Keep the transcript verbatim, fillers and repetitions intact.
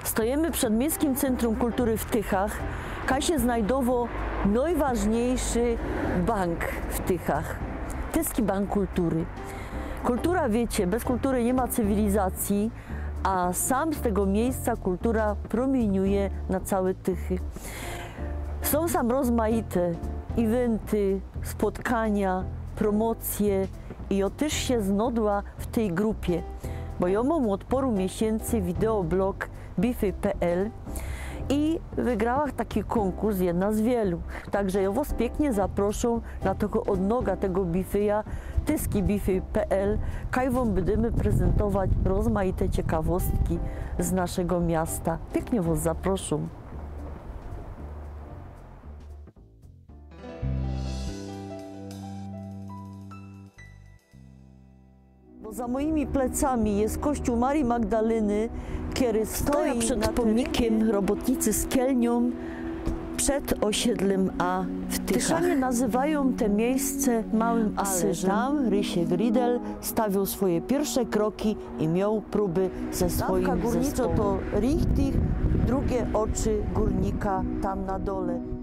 Stojymy przed Miyskim Centrum Kultury w Tychach. Kaj sie znajdowo nojważniyjszy bank w Tychach. Tyski Bank Kultury. Kultura, wiycie, bez kultury niy ma cywilizacyje, a sam z tego miyjsca kultura promiyniuje na cołke Tychy. Sōm sam rozmajte eventy, spotkanio, promocje i jo tyż sie znodła w tyj grupie, bo jo mōm ôd poru miesiyncy wideoblog bify pe el i wygrała taki kōnkurs, jedna z wielu. Tak że jo wos piyknie zaproszōm na tego ôdnoga tego bifyja, tyski bify pe el, kaj wōm bydymy prezentować rozmajte ciekawostki z naszego miasta. Piyknie wos zaproszōm. Bo za mojimi plecami je kościōł Marii Magdaleny, kery stoji przed pōmnikym robotnicy z kielniōm przed ôsiedlym A w Tychach. Tyszanie nazywajōm te miyjsce Małym Asyżym. Tam Rysiek Riedel stawiōł swoje piyrsze kroki i mioł próby ze swojim zespołym. Górniczo to Richtich, drugie ôczy gōrnika tam na dole.